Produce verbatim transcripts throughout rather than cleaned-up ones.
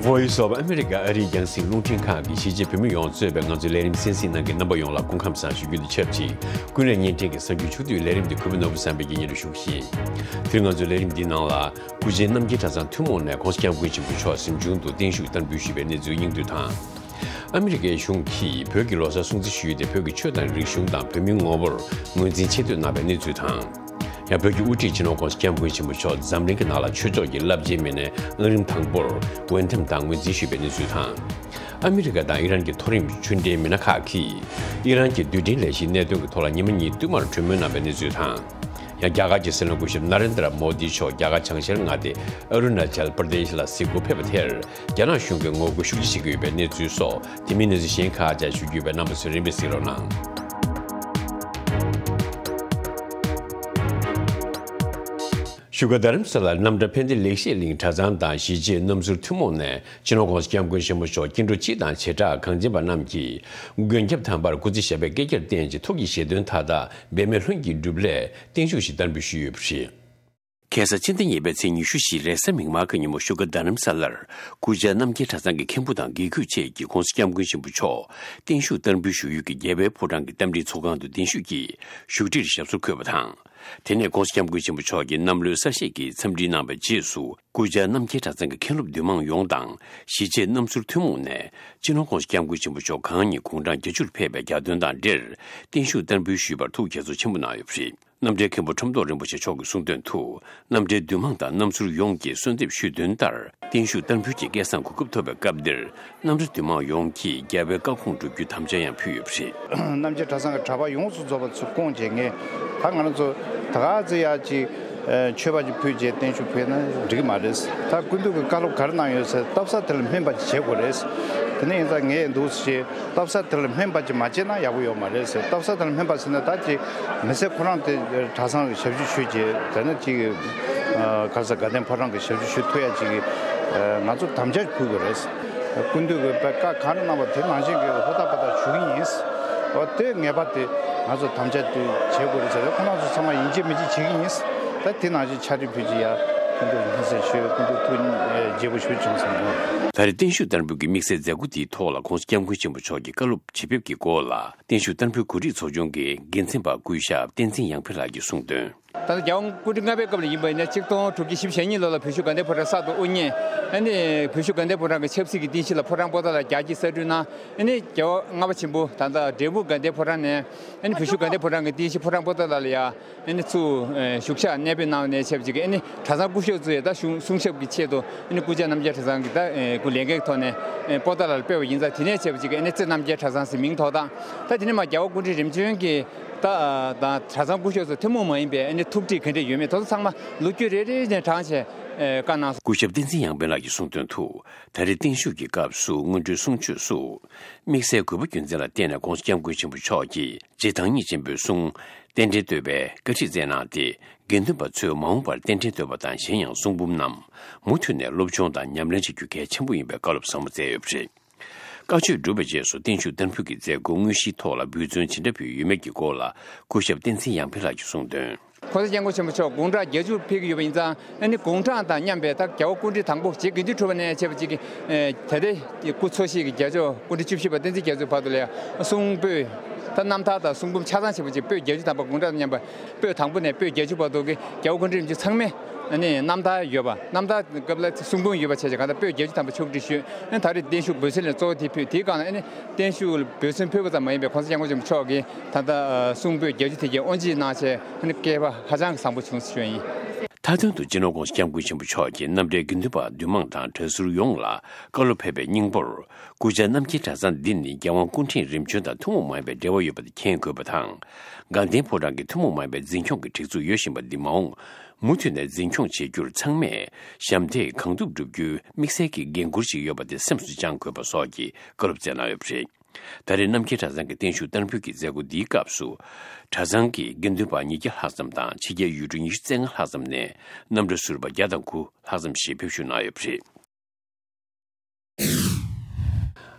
Voice of America ཨ་རིའི་རྒྱང་སྲིང་རླུང་འཕྲིན་ཁང་གིས་གཞིས་བྱེས་བོད་མི་ཡོངས་གཙོས་པའི་ང་ཚོའི་ལས་རིམ་གསན་གཟིགས་གནང་མཁན་རྣམ་པ་ཡོངས་ལ་སྐུ་ཁམས་བཟང་ཞུ་རྒྱུ་དང་ཆབས་ཅིག་ཀུན་གླེང་བརྙན་འཕྲིན་གྱི་གསར་འགྱུར་ཕྱོགས་བསྡུས་ལས་རིམ་འདི་གུས་པ་ནོར་བུ་བསམ་འཕེལ་གྱིས་སྙན་སྒྲོན་ཞུ་གི་ཡིན། དེ་རིང་ང་ཚོའི་ལས་རིམ་འདིའི་ནང་ལ། སྐུ་ཕྱྭའི་རྣམ་རྒྱལ་གྲྭ་ཚང་ཐུན་མོང་ནས་༸གོང་ས་༸སྐྱབས་མགོན་ཆེན་པོ་མཆོག་གཟིམ་ཆུང་དུ་བརྟན་བཞུགས་བསྟར་འབུལ་ཞུས་པའི་གནས་ཚུལ་སྙིང་བསྡུས་དང་། ཨ་མི་རི་ཀའི་གཞུང་གིས་བོད་ཀྱི་ལོ་གསར་སྲུང་བརྩི་ཞུས་ཏེ། བོད་ཀྱི་ཆོས་དང་རིག་གཞུང་དང་བོད་མིའི་ངོ་བོར་ངོས་འཛིན་ཆེ་བསྟོད་གནང་བའི་གནས་ཚུལ་དང་། ཡང་། བོད་ཀྱི་དབུ་ཁྲིད་སྤྱི་ནོར་༸གོང་ས་༸སྐྱབས་མགོན་ཆེན་པོ་མཆོག་འཛམ་གླིང་གི་ནང་ལ་ཆོས་ཕྱོགས་ཀྱི་རླབས་ཆེན་མི་སྣའི་ཨང་རིམ་དང་པོར་འོས་འདེམས་དང་ངོས་འཛིན་ཞུས་པའི་གནས་ཚུལ་དང་། ཨ་མི་རི་ཀ་དང་ཨི་རན་གྱི་མཐོ་རིམ་ཆོས་འབྲེལ་མི་སྣ་ཁག་གིས་ཨི་རན་གྱི་རྡུལ་ཕྲན་ལས་གཞིའི་གནད་དོན་གྱི་ཐོག་ལ་ཉི་མ་གཉིས་བསྟུད་མར་གྲོས་མོལ་གནང་བའི་གནས་ཚུལ་དང་། ཡང་། རྒྱ་གར་གྱི་སྲིད་བློན་སྐུ་ཞབས་ན་རེན་དྲ་མོ་དི་མཆོག་རྒྱ་གར་བྱང་ཤར་མངའ་སྡེ་ཨ་རུ་ན་ཅལ་པར་དེཤ་ལ་གཟིགས་སྐོར་ཕེབས་པ་དེར། རྒྱ་ནག་གཞུང་གིས་ངོ་རྒོལ་ཤུགས་ཆེ་བྱེད་ཀྱི་ཡོད་པའི་གནས་ཚུལ་སོགས། དེ་མིན་གནས་ཚུལ་གཞན་ཁག་ཅིག་ཞུ་རྒྱུ་ཡོད་པས། རྣམ་པ་ཚོས་རིམ་པས་གཟིགས་རོགས་གནང་། བཞུགས་སྒར་རྡ་རམ་ས་ལར་རྣམ་གྲྭ་ཕན་བདེ་ལེགས་བཤད་གླིང་གྲྭ་ཚང་དང་གཞིས་བྱེས་རྣམ་ཟུར་ཐུན་མོང་ནས་སྤྱི་ནོར་༸གོང་ས་༸སྐྱབས་མགོན་ཆེན་པོ་མཆོག་སྐྱེ་འགྲོ་སྤྱི་དང་བྱེ་བྲག་གངས་ཅན་པ་རྣམས་ཀྱི་མགོན་སྐྱབས་དམ་པར་སྐུ་ཚེ་ཞབས་པད་བསྐལ་བརྒྱར་བརྟན་ཅིང་ཐུགས་ཀྱི་བཞེད་དོན་མཐའ་དག་འབད་མེད་ལྷུན་གྱིས་འགྲུབ་སླད་བརྟན་བཞུགས་ཤིག་བསྟར་འབུལ་ཞུས་ཡོད་པ་རེད། ཁ་སང་ཕྱི་ཟླ་གཉིས་པའི་ཚེས་ཉི་ཤུ་བཞི་རེས་གཟའ་མིག་དམར་གྱི་ཉིན་མོ་བཞུགས་སྒར་རྡ་རམ་ས་ལར་སྐུ་བཅར་རྣམ་རྒྱལ་གྲྭ་ཚང་གི་མཁན་པོ་དང་དགེ་བསྐོས་བཅས་ཀྱིས་༸གོང་ས་༸སྐྱབས་མགོན་ཆེན་པོ་མཆོག་བརྟན་བཞུགས་བསྟར་འབུལ་ཞུ་ཡུལ་གྱི་རྒྱལ་བའི་ཕོ་བྲང་གི་རྟ་མགྲིན་ཚོགས་ཁང་དུ་གདན་ཞུས་ཀྱིས་བཞུགས་ཁྲིར་ཞབས་སོར་འཁོད་པ་དང་། དེ་ནས་༸གོང་ས་༸སྐྱབས་མགོན་ཆེན་པོ་མཆོག་གིས་གནམ་ལོའི་གསར་བཞད་ཀྱི་འཚམས་འདྲི་གནང་བའི་རྗེས་སུ། སྐུ་བཅར་རྣམ་རྒྱལ་གྲྭ་ཚང་གི་མཁན་སློབ་འདུས་མང་ཡོངས་དང་། གཞིས་བྱེས་རྣམ་ཟུར་ཐུན་མོང་ནས་སྤྱི་ནོར་༸གོང་ས་༸སྐྱབས་མགོན་ཆེན་པོ་མཆོག་གང་ཉིད་དགུང་གྲངས་བརྒྱད་ཅུར་ཕེབས་པའི་རྒྱལ་དོན་དང་འབྲེལ་བརྟན་བཞུགས་བསྟར་འབུལ་ཞུས་པར་ཐུགས་དགྱེས་ཚོར་ཆེན་པོ་གནང་ཡོད་པ་རེད། རྣམ་གྲྭའི་མཁན་པོ་ཁྲོམ་ཐོག་རིན་པོ་ཆེ་མཆོག་གིས་གསུངས་དོན་དུ། རྣམ་གྲྭའི་འདུས་མང་དང་རྣམ་ཟུར་ཡོངས་ཀྱིས་གསོལ་འདེབས་ཞུས་དོན་ལྟར། བརྟན་བཞུགས་བསྟར་འབུལ་གྱི་སྐལ་བཟང་གོ་སྐབས་ཐོབ་པའི་སྐབས་འདིར། རྣམ་གྲྭ་འདུས་མང་ཡོངས་ཀྱིས་རྒྱལ་བའི་བཀའ་དགོངས་བསྒྲུབ་རྒྱུའི་དམ་བཅའ་ཡང་ཕུལ་ཡོད་པ་རེད། རྣམ་རྒྱལ་གྲྭ་ཚང་གི་གྲྭ་པ་ཡོངས་སུ་རྫོགས་པ་ཚུར་བསྐོངས་བྱས། ངས་ད་ང་རང་ཚོ་ད་ག་ཚོད་ཡག་ཅིག་མཆོད་པ་ཅིག་ཕུལ་རྗེས་བརྟན་བཞུགས་ཕུལ་ན་འགྲིག་གི་མ་རེད། ད་སྐུ་མདུན་གྱིས་བཀའ་སློབ་ག་རེ་གནང་ཡོད་ཟེར། བཏབ་ས་དེ་ལ་སྨན་པ་ཅིག་བྱེད་དགོས་རེད། དེ་ནས་ཡིན་ཙང་ངས་འདུག་སེ་བཏབ་ས་དེ་ལ་སྨན་པ་ཅིག་མ་བྱས་ན་ཡག་པོ་ཡོད་མ་རེད་ཟེར། བཏབ་ས་དེ་ལ་སྨན་པ་ཟེར་ན་ད་ཅིག་མི་སེར་ཁོ་རང་དེ་གྲྭ་ཚང་གི་ཞབས་ཞུ་ཞུས་རྗེས། དེ་ནས་ཅིག་ག་རེ་ཟེར། དགའ་ལྡན་ཕོ་བྲང་གི་ཞབས་ཞུ་ཞུ་ཐུབ་ཡ་ཅིག་གི་ང་ཚོ་དམ་བཅའ་ཕུལ་དགོས་རེད། སྐུ་མདུན་གྱིས་བཀའ་ག་རེ་གནང་བ་དེ་ནང་བཞིན་གྱི་ཧུར་ཐག་པ་ཐག་ཞུ་གི་ཡིན། འོ་དེ་ངེས་པར་དུ་ང་ཚོ་དམ་བཅའ་དེ་བྱེད་དགོས་རེད་ཟེར། ཁོང་རྣམ་ཚོ་ཚང་མ་ཡིན་གཅིག་མིན་གཅིག་བྱེད་ཀྱི་ཡིན། ད་དེ་ནང་བཞིན་ཕྱག་བྲིས་ཕུལ་གྱི་ཡ། སྐུ་མདུན་ལ་སྙན་སེང་ཞུ། སྐུ་མདུན་ཐུགས་མཉེས་པོ་ཞུ་བྱུང་སོང་། ད་རེས་བརྟན་བཞུགས་བསྟར་འབུལ་གྱི་དམིགས་བསལ་མཛད་སྒོ་འདིའི་ཐོག་ལ་༸གོང་ས་༸སྐྱབས་མགོན་ཆེན་པོ་མཆོག་གི་བཀའ་སློབ་ཇི་ཕེབས་ཀྱི་སྐོར་ལ། བརྟན་བཞུགས་བསྟར་འབུལ་གོ་སྒྲིག་ཚོགས་ཆུང་གི་འགན་འཛིན་པ་སྐུ་ཞབས་བསྟན་འཛིན་ཡང་འཕེལ་ལགས་ཀྱིས་གསུངས་དོན། ད་ལྟ་རྒྱལ་དབང་སྐུ་ཕྲེང་ལྔ་པའི་སྐབས་ལ་ཡིན་པ་ཡིན་ན། ཆིག་སྟོང་དྲུག་བརྒྱ་བཞི་བཅུ་ཞེ་གཉིས་ལོ་ལ་བོད་བཞུགས་དགའ་ལྡན་ཕོ་བྲང་གསར་དུ་དབུ་བརྙེས། ཨ་ནི་བོད་བཞུགས་དགའ་ལྡན་ཕོ་བྲང་གི་ཆབ་སྲིད་ཀྱི་རྟེན་གཞི་ལ་ཕོ་བྲང་པོ་ཏཱ་ལ་རྒྱ་སྐྱེད་གསར་སྐྲུན་གནང་། ཨ་ནི་རྒྱལ་བ་ལྔ་པ་ཆེན་པོ་ད་ལྟ་འབྲས་སྤུངས་དགའ་ལྡན་ཕོ་བྲང་ནས། ཨ་ནི་བོད་བཞུགས་དགའ་ལྡན་ཕོ་བྲང་གི་རྟེན་གཞི་ཕོ་བྲང་པོ་ཏཱ་ལ་ལ་ཡ། ཨ་ནི་ཚུར་བཞུགས་ཤག་གནས་སྤོས་གནང་བ་ནས་བྱས་པ་ཅིག་གིས། ཨ་ནི་གྲྭ་ཚང་སྐུ་ཞབས་ཚོ་ཡ་ད་གཞུང་སྲུང་སྐྱོབ་ཀྱི་ཆེད་དུ། ཨ་ནི་སྐུ་བཅར་རྣམ་རྒྱལ་གྲྭ་ཚང་གི་ད་ལས་འགན་གྱི་ཐོག་ནས་པོ་ཏཱ་ལ་ལ་སྤོས་པ་ཡིན་ཙང་། དེ་ནས་བྱས་པ་ཅིག་གིས་ཨ་ནི་རྩེ་རྣམ་རྒྱལ་གྲྭ་ཚང་ཟེར་མིང་ཐོགས་དང་། ད་དེ་ནས་མར་རྒྱལ་བ་སྐུ་ཕྲེང་རིམ་བྱོན་གྱི་ད་དང་གྲྭ་ཚང་སྐུ་ཞབས་ཚོ་ཐུན་མོང་མ་ཡིན་པའི་ཨ་ནི་ཐུགས་འདྲིས་ག་འདྲས་ཡོད་མེད་དེ་ཚོ་ཚང་མ་ལོ་རྒྱུས་རེ་རེ་ནས་དྲངས་བྱས་བཀའ་གནང་སོང་། སྐུ་ཞབས་བསྟན་འཛིན་ཡང་འཕེལ་ལགས་ཀྱིས་གསུངས་དོན་དུ། ད་རེས་བརྟན་བཞུགས་ཀྱི་སྐབས་སུ་སྔོན་འགྲོའི་གསུང་ཆོས་སུ། དམིགས་བསལ་དགོས་པ་རྒྱུ་མཚན་ལ་བརྟེན་ནས་༸གོང་ས་༸སྐྱབས་མགོན་ཆེན་པོ་མཆོག་གིས་རྗེ་བདག་ཉིད་ཆེན་པོའི་གསུང་རྟེན་འབྲེལ་བསྟོད་པའི་བཀའ་ཁྲིད་སྩལ་གནང་སྟེ། དགེ་འདུན་པ་ཚོས་མ་འོངས་པར་རྟེན་འབྲེལ་བསྟོད་པ་དང་། གཞན་ཡང་གསུང་འབུམ་རྣམས་མུ་མཐུད་ནས་སློབ་སྦྱོང་དང་ཉམས་ལེན་བྱ་རྒྱུ་གལ་ཆེན་པོ་ཡིན་པའི་བཀའ་སློབ་ཟབ་མོ་སྩལ་ཡོད་པ་རེད། བཀའ་ཆོས་གྲུབ་པའི་རྗེས་སུ་བརྟན་བཞུགས་བསྟར་འབུལ་གྱི་མཛད་སྒོ་དངོས་གཞིའི་ཐོག་ལ་འབུལ་མཚོན་ཇི་འདྲ་ཕུལ་ཡོད་མེད་ཀྱི་སྐོར་ལ། སྐུ་ཞབས་བསྟན་འཛིན་ཡང་འཕེལ་ལགས་ཀྱིས་གསུངས་དོན། ༸གོང་ས་༸སྐྱབས་མགོན་ཆེན་པོ་མཆོག་དགུང་གྲངས་བརྒྱད་ཅུ་ཕེབས་ཀྱི་ཡོད་པ་ཡིན་ཙང་། ཨ་ནི་དགུང་གྲངས་དང་མཉམ་པའི་ད་རྒྱལ་བ་སྐུ་ཕྲེང་དང་པོ་རྗེ་དགེ་འདུན་གྲུབ་པ་ནས་བྱས་པ་ཅིག་གིས། ད་ལྟའི་སྐུ་འཚོ་བཞུགས་ཀྱི་རྒྱལ་མཆོག་སྐུ་ཕྲེང་བཅུ་བཞི་པ་བསྟན་འཛིན་རྒྱ་མཚོའི་བར་དུ་ལ་ཡང་གསུང་སྤོས། ད་རྣམ་ཐར་དང་གསུང་འབུམ་ཆ་ཚང་བྱས་པ་ཅིག་སྤོས་བརྒྱད་ཅུ་ཐམ་པ། དགུང་གྲངས་དང་མཉམ་པའི་སྤོས་དང་པོ་ནས་སྤོས་བརྒྱད་ཅུ་བར་དུ་གི་རྒྱལ་བ་སྐུ་ཕྲེང་རིམ་བྱོན་ཚང་མས་ཨ་ནི་རྣམ་ཐར་ཡོད་པ། རྣམ་ཐར་སྐབས་ལ་གསུང་འབུམ་ཡོད་པ་བྱས་ཀྱང་། གང་ལྟར་སྤོས་བརྒྱད་ཅུ་ཐམ་པ་ཕྱོགས་སྒྲིག་ཞུས། ཨ་ནི་ད་རེས་བརྟན་བཞུགས་འབུལ་མཚན་ལ་གཙོ་བོ་དེ་ཕུལ། དེའི་སྒང་ལ་ཨ་ནི་བརྟན་བཞུགས་འབུལ་མཚན་ཕུལ་བ་ཙམ་མ་ཡིན་པའི་༸གོང་ས་༸སྐྱབས་མགོན་ཆེན་པོ་མཆོག་གིས་ད་ལྟ་གསུང་སྤོས་བརྒྱད་ཅུ་དེ་གའི་དབུ་འབྱེད་གནང་བྱས། ཨ་ནི་སྐལ་པ་ཧ་ཅང་གི་བཟང་པོ་བྱུང་ཞུ་ཡ་ཡིན། མཐའ་དོན་དུ་སྤྱི་ནོར་༸གོང་ས་༸སྐྱབས་མགོན་ཆེན་པོ་མཆོག་གིས་རྣམ་འབྲེལ་དགེ་འདུན་པ་འདུས་མང་དང་གྲྭ་ཟུར་ཡོངས་ལ་བཀའ་སློབ་ཕེབས་པའི་སྙིང་པོར། སྐུ་བཅར་རྣམ་རྒྱལ་གྲྭ་ཚང་འདི་ནི་རྒྱལ་དབང་སྐུ་ཕྲེང་རིམ་བྱོན་དང་ཐུན་མོང་མ་ཡིན་པའི་འབྲེལ་བ་ཡོད་པ་དེ་མཁྱེན་དགོས་པ་དང་། དགའ་ལྡན་ཕོ་བྲང་གི་ཐུན་མོང་མ་ཡིན་པའི་འཛིན་སྐྱོང་གི་སྒྲིག་འཛུགས་ཡོད་བཞིན་པ་འདི་མ་འོངས་མུ་མཐུད་ནས་འཛིན་སྐྱོང་བྱེད་རྒྱུར་ཚང་མས་ཞབས་འདེགས་གང་ཐུབ་བསྒྲུབ་རྒྱུའི་དམིགས་བསལ་གྱི་འགན་ཁུར་ཞིག་ཡོད་པ་དེ་སེམས་སུ་བཅངས་དགོས་པ་སོགས་ཀྱི་བཀའ་སློབ་སྩལ་གནང་ཡོད་པ་རེད། ད་རེས་རྣམ་རྒྱལ་གྲྭ་ཚང་གི་བརྟན་བཞུགས་བསྟར་འབུལ་གྱི་མཛད་སྒོ་འདིའི་སྐབས་སུ། གྲྭ་ཚང་གི་དགེ་འདུན་པ་ཉིས་བརྒྱ་ལྷག་ཙམ་དང་། ཕྱི་རྒྱལ་ཡུལ་གྲུ་ཉི་ཤུ་རྩ་ལྔ་ལྷག་ཙམ་ནས་རྣམ་གྲྭ་ཟུར་པ་བརྒྱ་དང་དགུ་ལྷག་ཙམ་ཞིག་ཕེབས་བཞུགས་གནང་ཡོད་པ་རེད།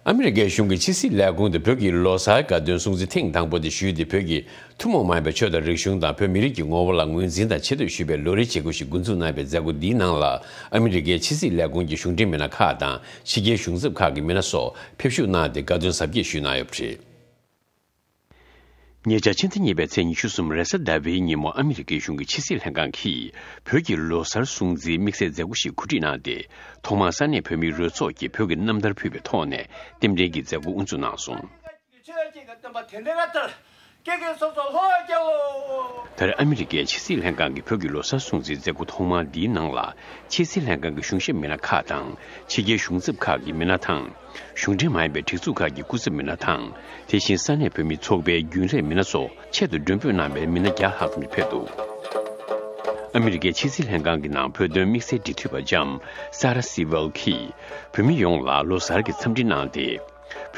ཨ་མི་རི་ཀའི་གཞུང་གི་ཕྱི་སྲིད་ལས་ཁུངས་དེ་བོད་ཀྱི་ལོ་གསར་དགའ་སྟོན་སྲུང་བརྩི་ཐེངས་དང་པོ་དེ་ཞུས་ཏེ། བོད་ཀྱི་ཐུན་མོང་མ་ཡིན་པའི་ཆོས་དང་རིག་གཞུང་དང་བོད་མི་རིགས་ཀྱི་ངོ་བོ་ལ་ངོས་འཛིན་དང་ཆེ་བསྟོད་ཞུས་པའི་ལོ་རེའི་བྱེད་སྒོ་ཞིག་འགོ་འཛུགས་གནང་བའི་མཛད་སྒོ་འདིའི་ནང་ལ། ཨ་མི་རི་ཀའི་ཕྱི་སྲིད་ལས་ཁུངས་ཀྱི་གཞུང་འབྲེལ་མི་སྣ་ཁག་དང་ཕྱི་རྒྱལ་གཞུང་ཚབ་ཁག་གི་མི་སྣ་སོགས་ཕེབས་ཞུགས་གནང་སྟེ་དགའ་སྟོན་གཟབ་རྒྱས་ཞུས་གནང་ཡོད་པ་རེད། ཉེ་ཆར་ཕྱི་ཟླ་གཉིས་པའི་ཚེས་ཉི་ཤུ་གསུམ་རེས་གཟའ་ཟླ་བའི་ཉིན་མོ། ཨ་མི་རི་ཀའི་གཞུང་གི་ཕྱི་སྲིད་ལྷན་ཁང་གིས་བོད་ཀྱི་ལོ་གསར་སྲུང་བརྩིའི་དམིགས་བསལ་མཛད་སྒོ་ཞིག་གོ་སྒྲིག་གནང་སྟེ། ཐོག་མར་ས་གནས་བོད་མིའི་རོལ་ཚོགས་ཀྱིས་བོད་ཀྱི་རྣམ་ཐར་ཕུལ་བའི་ཐོག་ནས་རྟེན་འབྲེལ་གྱི་མཛད་སྒོ་དབུ་འཛུགས་གནང་སོང་། ཆོས་ཀྱི་སྟོན་པ་དེ་འདྲ་ལྟར། ཀྱེ་ཀྱེ་སོ་སོ་ལྷོ་རྒྱལ་ལོ། ད་རེས་ཨ་མི་རི་ཀའི་ཕྱི་སྲིད་ལྷན་ཁང་གིས་བོད་ཀྱི་ལོ་གསར་སྲུང་བརྩིའི་མཛད་སྒོ་ཐོག་མ་འདིའི་ནང་ལ། ཕྱི་སྲིད་ལྷན་ཁང་གི་གཞུང་ཞབས་མི་སྣ་ཁག་དང་། ཕྱི་རྒྱལ་གཞུང་ཚབ་ཁག་གི་མི་སྣ་དང་། གཞུང་འབྲེལ་མ་ཡིན་པའི་སྒྲིག་འཛུགས་ཁག་གི་སྐུ་ཚབ་མི་སྣ་དང་། དེ་བཞིན་ས་གནས་བོད་མི་ཚོགས་པའི་རྒྱུན་ལས་མི་སྣ་སོགས་ཆེད་དུ་མགྲོན་འབོད་གནང་བའི་མི་སྣ་བརྒྱ་ལྷག་ཙམ་ཕེབས་འདུག་ཨ་མི་རི་ཀའི་ཕྱི་སྲིད་ལྷན་ཁང་གི་ནང་བོད་དོན་དམིགས་བསལ་འབྲེལ་མཐུད་པ་ལྕམ་ས་ར་སི་ཝེལ་གྱིས་བོད་མི་ཡོངས་ལ་ལོ་གསར་གྱི་འཚམས་འདྲི་གནང་སྟེ།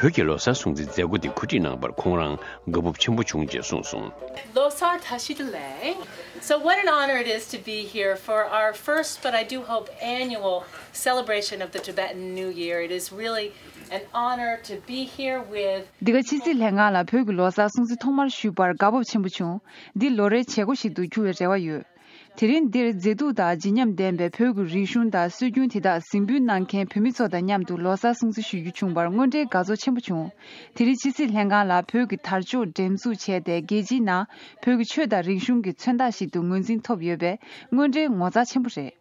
བོད་ཀྱི་ལོ་གསར་སྲུང་བརྩིའི་མཛད་སྒོ་དེ་གོ་སྒྲིག་གནང་བར་ཁོང་རང་དགའ་སྤོབས་ཆེན་པོ་བྱུང་ཅེས་གསུངས་སོང་། ལོ་གསར་བཀྲ་ཤིས་བདེ་ལེགས། So what an honor it is to be here for our first, but I do hope, annual celebration of the Tibetan New Year. It is really an honor to be here with འདི་ག་ཕྱི་སྲིད་ལྷན་ཁང་ལ་བོད་ཀྱི་ལོ་གསར་སྲུང་བརྩི་ཐོག་མར་ཞུས་པར་དགའ་སྤོབས་ཆེན་པོ་བྱུང་། འདི་ལོ་རེའི་བྱེད་སྒོ་ཞིག་ཏུ་འགྱུར་བའི་རེ་བ་ཡོད། དེ་རིང་འདིར་མཛེས་སྡུག་དང་བརྗིད་ཉམས་ལྡན་པའི་བོད་ཀྱི་རིག་གཞུང་དང་སྲོལ་རྒྱུན་དེ་དག་གཟིགས་འབུལ་གནང་མཁན་བོད་མི་ཚོ་དང་མཉམ་དུ་ལོ་གསར་སྲུང་བརྩི་ཞུ་རྒྱུ་བྱུང་བར་དངོས་འབྲེལ་དགའ་ཚོར་ཆེན་པོ་བྱུང་། དེ་རིང་ཕྱི་སྲིད་ལྷན་ཁང་ལ་བོད་ཀྱི་དར་ལྕོག་འགྲེམས་འཛུགས་བྱས་ཏེ། རྒྱལ་སྤྱིའི་ནང་བོད་ཀྱི་ཆོས་དང་རིག་གཞུང་གི་མཚོན་རྟགས་ཤིག་ཏུ་ངོས་འཛིན་ཐོབ་ཡོད་པས་དངོས་འབྲེལ་ངོ་མཚར་ཆེན་པོ་རེད།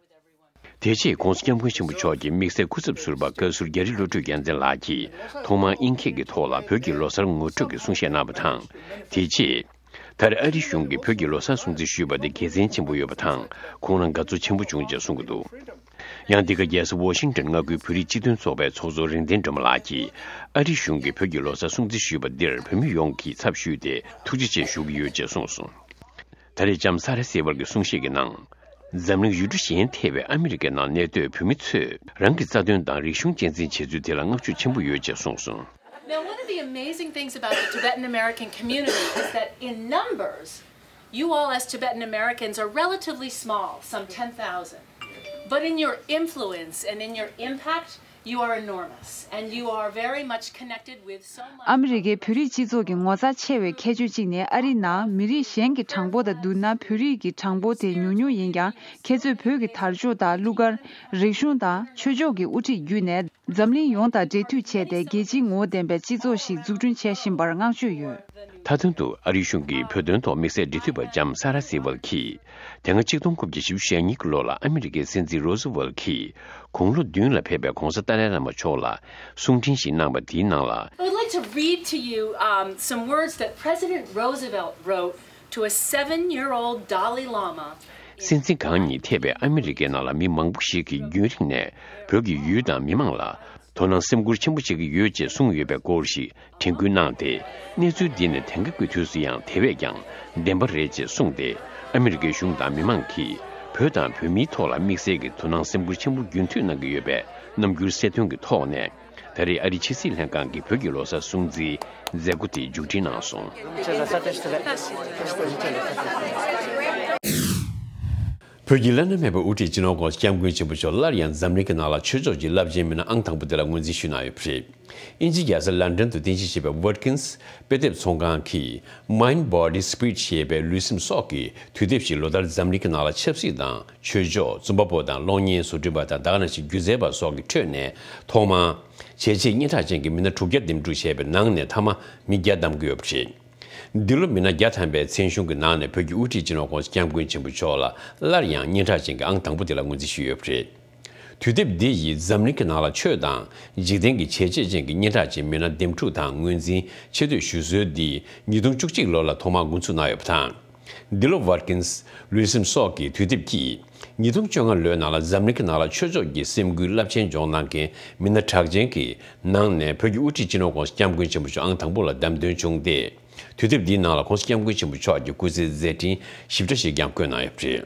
དེ་རྗེས་༸གོང་ས་༸སྐྱབས་མགོན་ཆེན་པོ་མཆོག་གི་དམིགས་བསལ་སྐུ་ཚབ་ཟུར་པ་བཀའ་ཟུར་རྒྱ་རི་བློ་གྲོས་རྒྱལ་མཚན་ལགས་ཀྱིས་ཐོག་མར་དབྱིན་སྐད་ཀྱི་ཐོག་ལ་བོད་ཀྱི་ལོ་གསར་ངོ་སྤྲོད་ཀྱི་གསུང་བཤད་གནང་བ་དང་། དེ་རྗེས། ད་རེས་ཨ་རིའི་གཞུང་གིས་བོད་ཀྱི་ལོ་གསར་སྲུང་བརྩི་ཞུས་པ་དེ་དགེ་མཚན་ཆེན་པོ་ཡོད་པ་དང་། ཁོང་རང་དགའ་ཚོར་ཆེན་པོ་བྱུང་ཅེས་གསུང་གི་འདུག་ཡང་འདི་ག་རྒྱལ་ས་ཝོ་ཤིང་ཊོན་མངའ་ཁུལ་བོད་རིགས་སྤྱི་མཐུན་ཚོགས་པའི་ཚོགས་གཙོ་རིག་ལྡན་སྒྲོལ་མ་ལགས་ཀྱིས། ཨ་རིའི་གཞུང་གིས་བོད་ཀྱི་ལོ་གསར་སྲུང་བརྩི་ཞུས་པ་འདིར་བོད་མི་ཡོངས་ཀྱི་ཚབ་ཞུས་ཏེ་ཐུགས་རྗེ་ཆེ་ཞུ་གི་ཡོད་ཅེས་གསུངས་སོང་། ད་རེས་ལྕམ་ས་ར་སེ་ཝལ་གྱི་གསུང་བཤད་ཀྱི་ནང་། འཛམ་གླིང་ཡུལ་གྲུ་གཞན་ཐེ་བའི་ཨ་མི་རི་ཀའི་ནང་གནས་སྡོད་བོད་མི་ཚོས་རང་གི་རྩ་དོན་དང་རིག་གཞུང་གཅེས་འཛིན་བྱེད་ཚུལ་དེ་ལ་བསྔགས་བརྗོད་ཆེན་པོ་ཡོད་ཅེས་གསུངས་སོང་། Now, one of the amazing things about the Tibetan American community is that in numbers, you all as Tibetan Americans are relatively small, some ten thousand. But in your influence and in your impact, you are enormous, and you are very much connected with so much. ཨ་མི་རི་ཀའི་བོད་རིགས་སྤྱི་ཚོགས་ཀྱི་ངོ་མཚར་ཆེ་བའི་ཁྱད་ཆོས་གཅིག་ནི། ཨ་རིའི་ནང་མི་རིགས་གཞན་གྱི་གྲངས་འབོར་དང་བསྡུར་ན་བོད་རིགས་ཀྱི་གྲངས་འབོར་དེ་ཉུང་ཉུང་ཡིན་ཀྱང་། ཁྱེད་ཚོས་བོད་ཀྱི་དར་ལྕོག་དང་གླུ་གར། རིག་གཞུང་དང་ཆོས་ཕྱོགས་ཀྱི་དབུ་ཁྲིད་བརྒྱུད་ནས། འཛམ་གླིང་ཡོངས་དང་འབྲེལ་མཐུད་བྱས་ཏེ། རྒྱལ་སྤྱིའི་ངོ་བོ་ལྡན་པའི་སྤྱི་ཚོགས་ཤིག་འཛུགས་སྐྲུན་བྱས་བཞིན་པར་བསྔགས་བརྗོད་ཡོད། མཐའ་དོན་དུ་ཨ་རིའི་གཞུང་གིས་བོད་དོན་ཐོག་དམིགས་བསལ་འབྲེལ་མཐུད་པ་ལྕམ་ས་ར་སེ་ཝལ་གྱིས། དེ་སྔ་ཆིག་སྟོང་དགུ་བརྒྱ་བཞི་བཅུ་ཞེ་གཉིས་ཀྱི་ལོ་ལ་ཨ་མི་རི་ཀའི་སྲིད་འཛིན་རོ་སི་ཝལ་གྱིས་དགུང་ལོ་བདུན་ལ་ཕེབས་པའི་༸གོང་ས་ཏཱ་ལའི་བླ་མ་མཆོག་ལ་གསུང་འཕྲིན་ཞིག་གནང་བ་དེའི་ནང་ལ། I would like to read to you, um, some words that President Roosevelt wrote to a seven-year-old Dalai Lama. སྲིད་འཛིན་གང་ཉིད་ཐེ་བའི་ཨ་མི་རི་ཀའི་ནང་ལ་མི་མང་པོ་ཞིག་གིས་རྒྱུན་རིང་ནས་བོད་ཀྱི་ཡུལ་དང་མི་མང་ལ་དོ་སྣང་སེམས་ཁུར་ཆེན་པོ་བྱེད་ཀྱི་ཡོད་ཅེས་གསུངས་ཡོད་པའི་སྐོར་ཞིག་དྲན་སྐུལ་གནང་སྟེ། གནས་ཚུལ་འདི་ནི་དེང་སྐབས་ཀྱི་དུས་སུ་ཡང་དེ་བས་ཀྱང་བདེན་པ་རེད་ཅེས་གསུངས་ཏེ། ཨ་མི་རི་ཀའི་གཞུང་དང་མི་མང་གིས་བོད་དང་བོད་མིའི་ཐོག་ལ་དམིགས་བསལ་གྱི་དོ་སྣང་སེམས་ཁུར་ཆེན་པོ་རྒྱུན་མཐུད་གནང་གི་ཡོད་པའི་རྣམ་འགྱུར་གསལ་སྟོན་གྱི་ཐོག་ནས། ད་རེས་ཨ་རིའི་ཕྱི་སྲིད་ལྷན་ཁང་གིས་བོད་ཀྱི་ལོ་གསར་སྲུང་བརྩིའི་མཛད་སྒོ་དེ་མཇུག་སྒྲིལ་གནང་སོང་། བོད་ཀྱི་བླ་ན་མེད་པའི་དབུ་ཁྲིད་སྤྱི་ནོར་༸གོང་ས་༸སྐྱབས་མགོན་ཆེན་པོ་མཆོག་སླར་ཡང་འཛམ་གླིང་གི་ནང་ལ་ཆོས་ཕྱོགས་ཀྱི་རླབས་ཆེན་མི་སྣ་ཨང་དང་པོ་དེ་ལ་ངོས་འཛིན་ཞུས་གནང་ཡོད་པ་རེད། དབྱིན་ཇིའི་རྒྱལ་ས་ལན་ཀྲན་དུ་རྟེན་གཞི་བྱས་པའི་Watkins་དཔེ་དེབ་ཚོང་ཁང་གིས་Mind Body Spirit་ཞེས་པའི་ལུས་སེམས་སྲོག་གི་དུས་དེབ་ཞིག་ལོ་ལྟར་འཛམ་གླིང་གི་ནང་ལ་ཆབ་སྲིད་དང་། ཆོས་ཕྱོགས། རྩོམ་པ་པོ་དང་གློག་བརྙན་བཟོ་སྐྲུན་པ་དང་། ད་ག་ནང་བཞིན་སྒྱུ་རྩལ་པ་སོགས་ཀྱི་ཁྲོད་ནས་ཐོག་མར་བྱས་རྗེས་སྙན་གྲགས་ཅན་གྱི་མི་སྣ་དྲུག་བརྒྱ་འདེམས་སྒྲུག་བྱས་པའི་ནང་ནས་མཐའ་མ་མི་བརྒྱ་བདམས་ཀྱི་ཡོད་པ་རེད། འདི་ལོ་མི་སྣ་བརྒྱ་ཐམ་པའི་མཚན་གཞུང་གི་ནང་ནས་བོད་ཀྱི་དབུ་ཁྲིད་སྤྱི་ནོར་༸གོང་ས་༸སྐྱབས་མགོན་ཆེན་པོ་མཆོག་ལ་སླར་ཡང་སྙན་གྲགས་ཅན་གྱི་ཨང་དང་པོ་དེ་ལ་ངོས་འཛིན་ཞུས་ཡོད་པ་རེད། དུས་དེབ་འདི་ཡིས་འཛམ་གླིང་གི་ནང་ལ་ཆོས་དང་འཇིག་རྟེན་གྱི་བྱས་རྗེས་ཅན་གྱི་སྙན་གྲགས་ཅན་མི་སྣ་འདེམས་སྒྲུག་དང་ངོས་འཛིན་ཆེ་བསྟོད་ཞུ་སྲོལ་འདི་ཉིས་སྟོང་བཅུ་གཅིག་ལོ་ལ་ཐོག་མར་འགོ་འཛུགས་གནང་ཡོད་པ་དང་། འདི་ལོ་Watkins་ལུས་སེམས་སྲོག་གི་དུས་དེབ་ཀྱིས་ཉིས་སྟོང་བཅོ་ལྔ་ལོའི་ནང་ལ་འཛམ་གླིང་གི་ནང་ལ་ཆོས་ཕྱོགས་ཀྱི་སེམས་འགུལ་རླབས་ཆེན་སྦྱོང་གནང་མཁན་མི་སྣ་གྲགས་ཅན་གྱི་ནང་ནས་བོད་ཀྱི་དབུ་ཁྲིད་སྤྱི་ནོར་༸གོང་ས་༸སྐྱབས་མགོན་ཆེན་པོ་མཆོག་ཨང་དང་པོ་ལ་བདམས་ཐོན་བྱུང་སྟེ། དུས་དེབ་འདིའི་ནང་ལ་༸གོང་ས་༸སྐྱབས་མགོན་ཆེན་པོ་མཆོག་གི་སྐུ་ཚེའི་མཛད་འཕྲིན་ཞིབ་ཕྲ་ཞིག་ཀྱང་བཀོད་གནང་ཡོད་པ་རེད།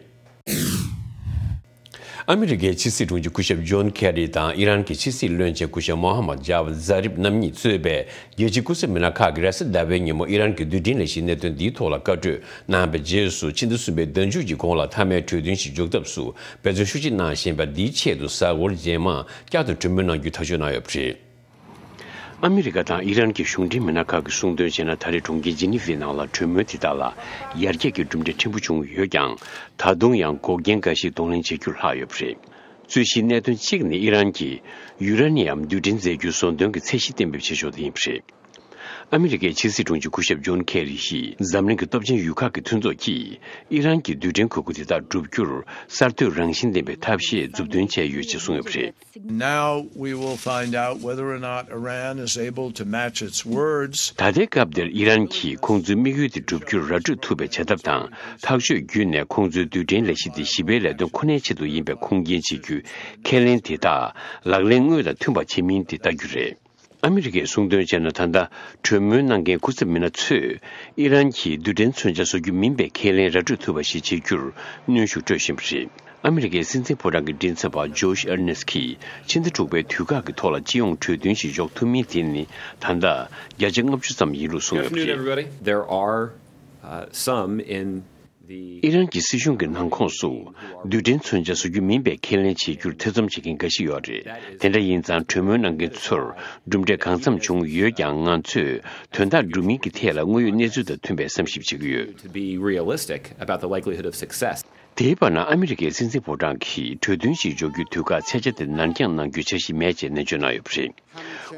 ཨ་མི་རི་ཀའི་ཕྱི་སྲིད་དྲུང་ཆེ་སྐུ་ཞབས་ཇོན་ཁེ་རི་དང་ཨི་རན་གྱི་ཕྱི་སྲིད་བློན་ཆེན་སྐུ་ཞབས་མོ་ཧ་མད་ཇཱ་ཝད་ཛཱ་རིབ་རྣམ་གཉིས་གཙོས་པའི་རྒྱལ་སྤྱིའི་སྐུ་ཚབ་མི་སྣ་ཁག་གིས་རེས་གཟའ་ཟླ་བའི་ཉིན་མོ་ཨི་རན་གྱི་རྡུལ་ཕྲན་ལས་གཞིའི་གནད་དོན་འདིའི་ཐོག་ལ་བཀའ་གྲོས་གནང་བའི་རྗེས་སུ། ཕྱི་ཟླ་གསུམ་པའི་ཟླ་མཇུག་གི་གོང་ལ་མཐའ་མའི་གྲོས་མཐུན་ཞིག་འཇོག་ཐབས་སུ་འབད་བརྩོན་ཤུགས་ཆེ་གནང་བཞིན་པ་འདིའི་ཆེད་དུ། གཟའ་འཁོར་རྗེས་མ་བསྐྱར་དུ་གྲོས་མོལ་གནང་རྒྱུའི་ཐག་གཅོད་གནང་ཡོད་པ་རེད། ཨ་མི་རི་ཀ་དང་ཨི་རན་གྱི་གཞུང་འབྲེལ་མི་སྣ་ཁག་གིས་གསུངས་དོན་བྱས་ན། ད་རེས་གྲོང་ཁྱེར་ཇི་ནི་ཝའི་ནང་ལ་གྲོས་མོལ་དེ་དག་ལ་ཡར་རྒྱས་ཀྱི་གྲུབ་འབྲས་ཕྲན་བུ་བྱུང་ཡོད་ཀྱང་། ད་དུང་ཡང་འགོག་རྐྱེན་འགའ་ཞིག་གདོང་ལེན་བྱེད་རྒྱུར་ལྷག་ཡོད་པ་རེད། རྩོད་གཞིའི་གནད་དོན་གཅིག་ནི་ཨི་རན་གྱིས་ཡུ་ར་ནི་ཡམ་རྡུལ་ཕྲན་རྫས་འགྱུར་བཟོ་འདོན་གྱི་ཚད་གཞི་གཏན་འབེབས་བྱེད་ཕྱོགས་དེ་ཡིན་པ་རེད། ཨ་མི་རི་ཀའི་ཕྱི་སྲིད་དྲུང་ཆེ་སྐུ་ཞབས་ཇོན་ཁེ་རི་ཡིས་འཛམ་གླིང་གི་སྟོབས་ཆེན་ཡུལ་ཁག་གི་མཐུན་ཚོགས་ཀྱིས་ཨི་རན་གྱི་རྡུལ་ཕྲན་གོ་སྐབས་དེ་དག་བསྒྲུབ་རྒྱུར་གསར་གཏོད་རང་བཞིན་ལྡན་པའི་ཐབས་ཤེས་མཛུབ་སྟོན་བྱས་ཡོད་ཅེས་གསུངས་ཡོད་པ་རེད། Now we will find out whether or not Iran is able to match its words. ད་ལྟའི་སྐབས་འདིར་ཨི་རན་གྱིས་ཁོང་ཚོའི་དམིགས་ཡུལ་དེ་བསྒྲུབ་རྒྱུར་ར་སྤྲོད་ཐུབ་པའི་བྱ་ཐབས་དང་ཐག་གཅོད་བརྒྱུད་ནས། ཁོང་ཚོའི་རྡུལ་ཕྲན་ལས་གཞི་དེ་ཞི་བའི་ལས་དོན་ཁོ་ནའི་ཆེད་དུ་ཡིན་པའི་ཁུངས་སྐྱེལ་བྱེད་རྒྱུའི་ཁས་ལེན་དེ་དག་ལག་ལེན་དངོས་དང་མཐུན་པ་བྱེད་མིན་དེ་ལྟ་རྒྱུ་རེད། ཨ་མི་རི་ཀས་གསུངས་དོན་བྱས་ན། ད་ལྟ་གྲོས་མོལ་གནང་མཁན་སྐུ་ཚབ་མི་སྣ་ཚོས་ཨི་རན་གྱིས་རྡུལ་ཕྲན་མཚོན་ཆ་བཟོ་རྒྱུ་མིན་པའི་ཁས་ལེན་ར་སྤྲོད་ཐུབ་པ་ཞིག་བྱེད་རྒྱུར་གནོན་ཤུགས་སྤྲོད་བཞིན་པ་རེད། ཨ་མི་རི་ཀའི་སྲིད་འཛིན་ཕོ་བྲང་གི་མགྲིན་ཚབ་པ་ཇོ་ཤི་ཨར་ནེ་སི་ཀིས་ཕྱི་ཟླ་དྲུག་པའི་དུས་བཀག་གི་ཐོག་ལ་སྤྱི་ཡོངས་གྲོས་མཐུན་ཞིག་འཇོག་ཐུབ་མིན་དེ་ནི་ད་ལྟ་བརྒྱ་ཆ་ལྔ་བཅུ་ཙམ་ཡིན་ལུགས་གསུངས་ཡོད་པ་རེད། There are, uh, some in the ཨི་རན་གྱི་སྲིད་གཞུང་གི་ནང་ཁོངས་སུ་རྡུལ་ཕྲན་མཚོན་ཆ་བཟོ་རྒྱུ་མིན་པའི་ཁས་ལེན་བྱེད་རྒྱུར་ཐེ་ཚོམ་བྱེད་མཁན་འགའ་ཞིག་ཡོད་རེད། དེ་འདྲ་ཡིན་ཙང་། གྲོས་མོལ་གནང་མཁན་ཚོར་གྲུབ་འབྲས་གང་འཚམ་བྱུང་ཡོད་ཀྱང་། ང་ཚོས་དོན་དག་སྒྲུབ་མིན་གྱི་ཐད་ལ་དངོས་ཡོད་གནས་ཚུལ་དང་མཐུན་པའི་བསམ་ཞིབ་བྱེད་ཀྱི་ཡོད། To be realistic about the likelihood of success. དེའི་བར་ན། ཨ་མི་རི་ཀའི་སྲིད་འཛིན་ཕོ་བྲང་གིས་གྲོས་མཐུན་ཞིག་འཇོག་རྒྱུའི་དུས་བཀག་ཚད་ཆ་དེ་ནར་འགྱངས་གནང་རྒྱུའི་འཆར་གཞི་མེད་ཅེས་ནན་བརྗོད་གནང་ཡོད་པ་རེད།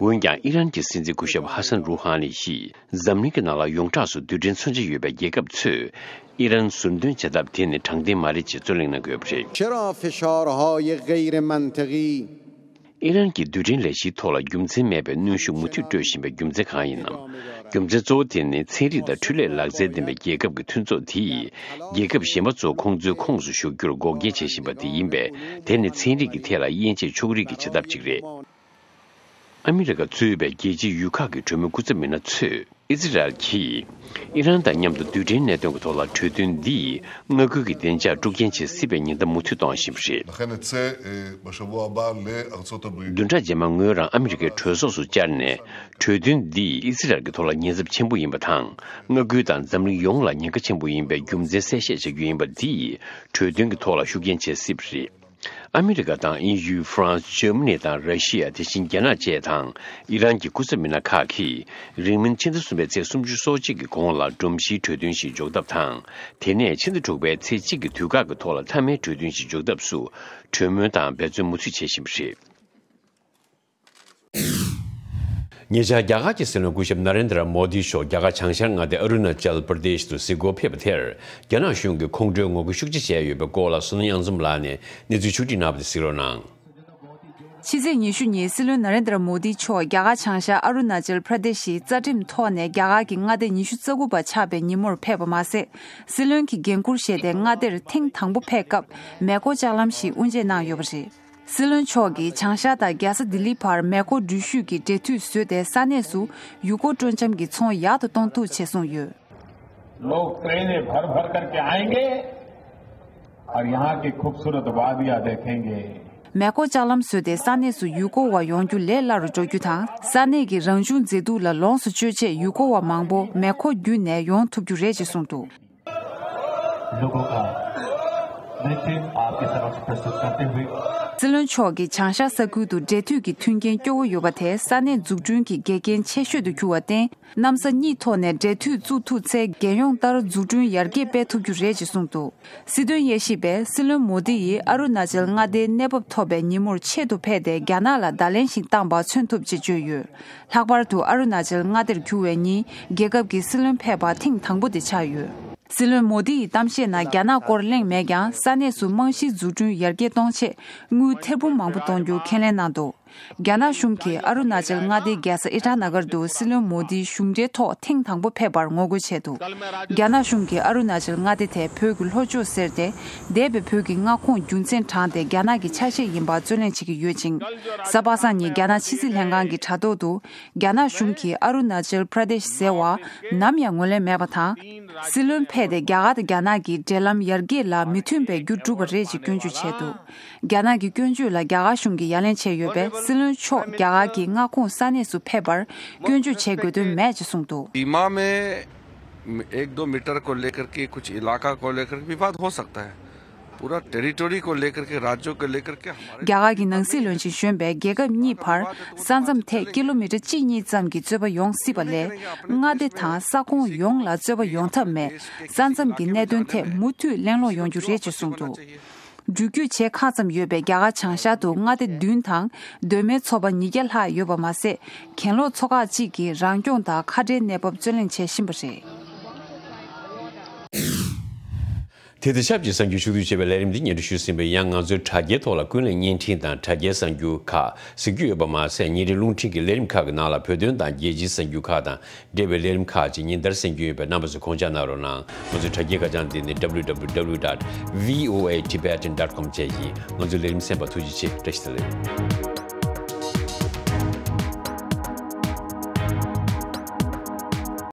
འོན་ཀྱང་། ཨི་རན་གྱི་སྲིད་འཛིན་སྐུ་ཞབས་ཧ་སན་རུ་ཧ་ནི་ཡིས་འཛམ་གླིང་གི་ནང་ལ་ཡོངས་གྲགས་སུ་རྡུལ་ཕྲན་མཚོན་ཆ་ཡོད་པའི་རྒྱལ་ཁབ་ཚོས་ཨི་རན་ཟུར་འདོན་བྱེད་ཐབས་དེ་ནི་དྲང་བདེན་མ་རེད་ཅེས་རྩོད་གླེང་གནང་གི་ཡོད་པ་རེད། چرا فشارهای غیر منطقی؟ ཨི་རན་གྱིས་རྡུལ་ཕྲན་ལས་གཞིའི་ཐོག་ལ་རྒྱུ་མཚན་མེད་པའི་གནོན་ཤུགས་མུ་མཐུད་སྤྲོད་བཞིན་པའི་རྒྱུ་མཚན་གང་ཡིན་ནམ། རྒྱུ་མཚན་གཙོ་བོ་དེ་ནི་ཚན་རིག་དང་འཕྲུལ་ལས་ལག་རྩལ་ལྡན་པའི་རྒྱལ་ཁབ་ཀྱི་མཐུན་ཚོགས་དེས་རྒྱལ་ཁབ་གཞན་པ་ཚོ་ཁོང་ཚོའི་ཁོངས་སུ་ཞུགས་རྒྱུར་འགོག་རྐྱེན་བྱེད་བཞིན་པ་དེ་ཡིན་པས། དེ་ནི་ཚན་རིག་གི་ཐད་ལ་དབྱེ་འབྱེད་ཕྱོགས་རིས་ཀྱི་བྱེད་ཐབས་ཅིག་རེད། ཨ་མི་རི་ཀ་གཙོས་པའི་རྒྱལ་སྤྱིའི་ཡུལ་ཁག་གི་གྲོས་མོལ་སྐུ་ཚབ་མི་སྣ་ཚོས། ཨི་ཛི་རལ་གྱིས་ཨི་རན་དང་མཉམ་དུ་རྡུལ་ཕྲན་གནད་དོན་གྱི་ཐོག་ལ་གྲོས་མཐུན་འདིས་མངའ་ཁུལ་གྱི་བདེ་འཇགས་དཀྲུག་རྐྱེན་བྱེད་སྲིད་པའི་ཉེན་བརྡ་མུ་མཐུད་གཏོང་བཞིན་པ་རེད། לכן אצא, אה, בשבוע הבא לארצות הברית. བདུན་ཕྲག་རྗེས་མ་ངོས་རང་ཨ་མི་རི་ཀའི་གྲོས་ཚོགས་སུ་བཅར་ནས། གྲོས་མཐུན་འདིས་ཨི་ཛི་རལ་གྱི་ཐོག་ལ་ཉེན་ཚབས་ཆེན་པོ་ཡིན་པ་དང་། མངའ་ཁུལ་དང་འཛམ་གླིང་ཡོངས་ལ་ཉེན་ཁ་ཆེན་པོ་ཡིན་པའི་རྒྱུ་མཚན་གསལ་བཤད་བྱ་རྒྱུ་ཡིན་པ་འདིས་གྲོས་མཐུན་གྱི་ཐོག་ལ་ཤུགས་རྐྱེན་བྱེད་སྲིད་པ་རེད། ཨ་མི་རི་ཀ་དང་དབྱིན་ཡུལ། ཧྥ་རན་སི། འཇར་མ་ནི་དང་ར་ཤི་ཡ། དེ་བཞིན་རྒྱ་ནག་བཅས་དང་ཨི་རན་གྱི་སྐུ་ཚབ་མི་སྣ་ཁག་གིས། རིང་མིན་ཕྱི་ཟླ་གསུམ་པའི་ཚེས་སུམ་ཅུ་སོ་གཅིག་གི་གོང་ལ་སྒྲོམ་གཞིའི་གྲོས་མཐུན་ཞིག་འཇོག་ཐབས་དང་། དེ་ནས་ཕྱི་ཟླ་དྲུག་པའི་ཚེས་གཅིག་གི་དུས་བཀག་གི་ཐོག་ལ་མཐའ་མའི་གྲོས་མཐུན་ཞིག་འཇོག་ཐབས་སུ་གྲོས་མོལ་དང་འབད་བརྩོན་མུ་མཐུད་བྱེད་བཞིན་པ་རེད། ཉེ་ཆར་རྒྱ་གར་གྱི་སྲིད་བློན་སྐུ་ཞབས་ན་རེན་དྲ་མོ་དི་མཆོག་རྒྱ་གར་བྱང་ཤར་མངའ་སྡེ་ཨ་རུ་ན་ཅལ་པར་དེཤ་དུ་གཟིགས་སྐོར་ཕེབས་པ་དེར། རྒྱ་ནག་གཞུང་གིས་ཁོང་ཁྲོའི་ངོ་རྒོལ་ཤུགས་ཆེ་བྱས་ཡོད་པའི་སྐོར་ལ། བསོད་ནམས་དབྱངས་འཛོམས་ལགས་ནས་གནས་ཚུལ་ཕྱོགས་བསྒྲིགས་གནང་བ་དེ་གཟིགས་རོགས་གནང་། ཕྱི་ཚེས་ཉི་ཤུ་ཉིན་སྲིད་བློན་ན་རེན་དྲ་མོ་དི་མཆོག་རྒྱ་གར་བྱང་ཤར་ཨ་རུ་ན་ཅལ་པར་དེཤ་ཡི་རྩ་ཁྲིམས་ཐོག་ནས་རྒྱ་གར་གྱི་མངའ་སྡེ་ཉི་ཤུ་རྩ་དགུ་པ་ཆགས་པའི་ཉིན་མོར་ཕེབས་པ་མ་ཟད། སྲིད་བློན་གྱི་འགན་འཁུར་བཞེས་ཏེ་མངའ་སྡེར་ཐེངས་དང་པོ་ཕེབས་སྐབས་མེ་འཁོར་ལྕགས་ལམ་ཞིག་དབུ་འབྱེད་གནང་ཡོད་པ་རེད། སྲིད་བློན་མཆོག་གིས་བྱང་ཤར་དང་རྒྱལ་ས་ལྡི་ལིའི་བར་མེ་འཁོར་འགྲུལ་བཞུད་ཀྱི་འབྲེལ་མཐུད་བཟོས་ཏེ། ས་གནས་སུ་ཡུལ་སྐོར་སྤྲོ་འཆམ་གྱི་ཚོང་ཡག་ཏུ་གཏོང་ཐུབ་ཆེད་གསུངས་ཡོད། लोग ट्रेनें भर भर करके आएंगे और यहाँ की खूबसूरत वादियां देखेंगे। མེ་འཁོར་ལྕགས་ལམ་བཟོས་ཏེ་ས་གནས་སུ་ཡུལ་སྐོར་བ་ཡོང་རྒྱུ་ལས་སླ་རུ་འགྲོ་རྒྱུ་དང་། ས་གནས་ཀྱི་རང་བྱུང་མཛེས་སྡུག་ལ་ལོངས་སུ་སྤྱོད་ཆེད་ཡུལ་སྐོར་བ་མང་པོ་མེ་འཁོར་བརྒྱུད་ནས་ཡོང་ཐུབ་རྒྱུ་རེད་ཅེས་གསུངས་འདུག། लोगों का नेतृत्व आपके समक्ष प्रस्तुत करते हुए। སྲིད་བློན་མཆོག་གིས་བྱང་ཤར་ས་ཁུལ་དུ་འབྲེལ་མཐུད་ཀྱི་མཐུན་རྐྱེན་སྐྱོ་བོ་ཡོད་པ་དེ་ས་གནས་འཛུགས་སྐྲུན་གྱི་འགལ་རྐྱེན་ཆེ་ཤོས་དུ་གྱུར་བར་བརྟེན། གནམ་ས་གཉིས་ཐོག་ནས་འབྲེལ་མཐུད་བཙུགས་ཐུབ་ཚེ། རྒྱལ་ཡོངས་ལྟར་འཛུགས་སྐྲུན་ཡར་རྒྱས་སྤེལ་ཐུབ་རྒྱུ་རེད་ཅེས་གསུངས་འདུག། སྲིད་དོན་དབྱེ་ཞིབ་པས། སྲིད་བློན་མོ་དི་ཡིས་ཨ་རུ་ན་ཅལ་མངའ་སྡེའི་གནས་བབ་ཐོབ་པའི་ཉིན་མོར་ཆེད་དུ་ཕེབས་ཏེ། རྒྱ་ནག་ལ་བརྡ་ལན་ཞིག་བཏང་པ་མཚོན་ཐུབ་ཅེས་བརྗོད་ཡོད། ལྷག་པར་དུ་ཨ་རུ་ན་ཅལ་མངའ་སྡེར་གྱུར་བའི་ཉིན། རྒྱལ་ཁབ་ཀྱི་སྲིད་བློན་ཕེབས་པ་ཐེངས་དང་པོ་དེ་ཆགས་ཡོད། སྲིད་བློན་མོ་དི་ཡི་གཏམ་བཤད་ནང་རྒྱ་ནག་སྐོར་གླེང་མེད་ཀྱང་། ས་གནས་སུ་རྨང་གཞིའི་འཛུགས་སྐྲུན་ཡར་རྒྱས་གཏོང་ཆེད་དངུལ་ཐེར་འབུམ་མང་པོ་གཏོང་རྒྱུ་ཁས་ལེན་གནང་འདུག། རྒྱ་ནག་གཞུང་གིས་ཨ་རུ་ན་ཅལ་མངའ་སྡེའི་རྒྱལ་ས་ཨི་ཊ་ན་གར་དུ་སྲིད་བློན་མོ་དི་གཞུང་འབྲེལ་ཐོག་ཐེངས་དང་པོ་ཕེབས་པར་ངོ་རྒོལ་བྱས་འདུག། རྒྱ་ནག་གཞུང་གིས་ཨ་རུ་ན་ཅལ་མངའ་སྡེ་དེ་བོད་ཀྱི་ལྷོ་ཕྱོགས་ཟེར་ཏེ། འདས་པའི་བོད་ཀྱི་མངའ་ཁོངས་རྒྱུ་མཚན་དྲངས་ཏེ། རྒྱ་ནག་གི་ཆ་ཤས་ཡིན་པར་རྩོད་གླེང་བྱེད་ཀྱི་ཡོད་ཅིང་། གཟའ་པ་སངས་ཉིན་རྒྱ་ནག་ཕྱི་སྲིད་ལྷན་ཁང་གི་དྲ་ཐོག་ཏུ། རྒྱ་ནག་གཞུང་གིས་ཨ་རུ་ན་ཅལ་པྲ་དེཤ་ཟེར་བ་ནམ་ཡང་ངོས་ལེན་མེད་པ་དང་། སྲིད་བློན་ཕེབས་ཏེ་རྒྱ་གར་དང་རྒྱ་ནག་གི་འབྲེལ་ལམ་ཡར་རྒྱས་ལ་མི་མཐུན་པའི་རྒྱུ་བསྒྲུབས་པ་རེད་ཅེས་སྐྱོན་བརྗོད་བྱས་འདུག། རྒྱ་ནག་གི་སྐྱོན་བརྗོད་ལ་རྒྱ་གར་གཞུང་གིས་ཡ་ལན་བྱས་ཡོད་པས། སྲིད་བློན་མཆོག་རྒྱ་གར་གྱི་མངའ་ཁོངས་ས་གནས་སུ་ཕེབས་པར་སྐྱོན་བརྗོད་བྱེད་དགོས་དོན་མེད་ཅེས་གསུངས་འདུག། सीमा में एक दो मीटर को लेकर के, कुछ इलाका को लेकर के विवाद हो सकता है। पूरा टेरिटरी को लेकर के, राज्यों को लेकर के हमारे རྒྱ་གར་གྱི་ནང་སྲིད་བློན་ཆེན་གཞོན་པས་རྒྱལ་ཁབ་གཉིས་བར་ས་མཚམས་ཐད་ཀི་ལོ་མི་ཊར་གཅིག་གཉིས་ཙམ་གྱི་རྩོད་པ་ཡོང་སྲིད་པ་ལས། མངའ་སྡེ་དང་ས་ཁོངས་ཡོངས་ལ་རྩོད་པ་ཡོང་ཐབས་མེད། ས་མཚམས་ཀྱི་གནད་དོན་ཐད་མུ་མཐུད་གླེང་སློང་ཡོང་རྒྱུ་རེད་ཅེས་གསུངས་འདུག་འགྲུལ་སྐྱོད་བྱེད་ཁག་ཙམ་ཡོད་པའི་རྒྱ་གར་བྱང་ཤར་དུ་མངའ་སྡེ་བདུན་དང་གདོད་མའི་ཚོ་པ་ཉིས་བརྒྱ་ལྷག་ཡོད་པ་མ་ཟད། གྱེན་ལོག་ཚོ་ཁག་ཅིག་གིས་རང་སྐྱོང་དང་ཁ་བྲལ་གནས་བབ་རྩོད་གླེང་བྱེད་བཞིན་པ་རེད། དེ་དང་ཆབས་ཅིག་གསར་འགྱུར་ཕྱོགས་བསྡུས་བྱས་པའི་ལས་རིམ་འདི་སྙན་སྒྲོན་ཞུས་ཟིན་པ་ཡིན། ཡང་ང་ཚོའི་དྲ་རྒྱའི་ཐོག་ལ་ཀུན་གླེང་བརྙན་འཕྲིན་དང་དྲ་རྒྱའི་གསར་འགྱུར་ཁག་གཟིགས་རྒྱུ་ཡོད་པ་མ་ཟད། བརྙན་འཕྲིན་རླུང་འཕྲིན་གྱི་ལས་རིམ་ཁག་གི་ནང་ལ་བོད་དོན་དང་རྒྱལ་སྤྱིའི་གསར་འགྱུར་ཁག་དང་འབྲེལ་བའི་ལས་རིམ་ཁག་ཅིག་ཉིན་ལྟར་གསན་རྒྱུ་ཡིན་པས། རྣམ་པ་ཚོས་གོང་བཅར་གནང་རོགས་གནང་། ང་ཚོའི་དྲ་རྒྱའི་ཁ་བྱང་འདི་ནི་W W W dot V O A Tibetan dot com བཅས་ཡིན། ང་ཚོའི་ལས་རིམ་གསན་པར་ཐུགས་རྗེ་ཆེ། བཀྲ་ཤིས་བདེ་ལེགས།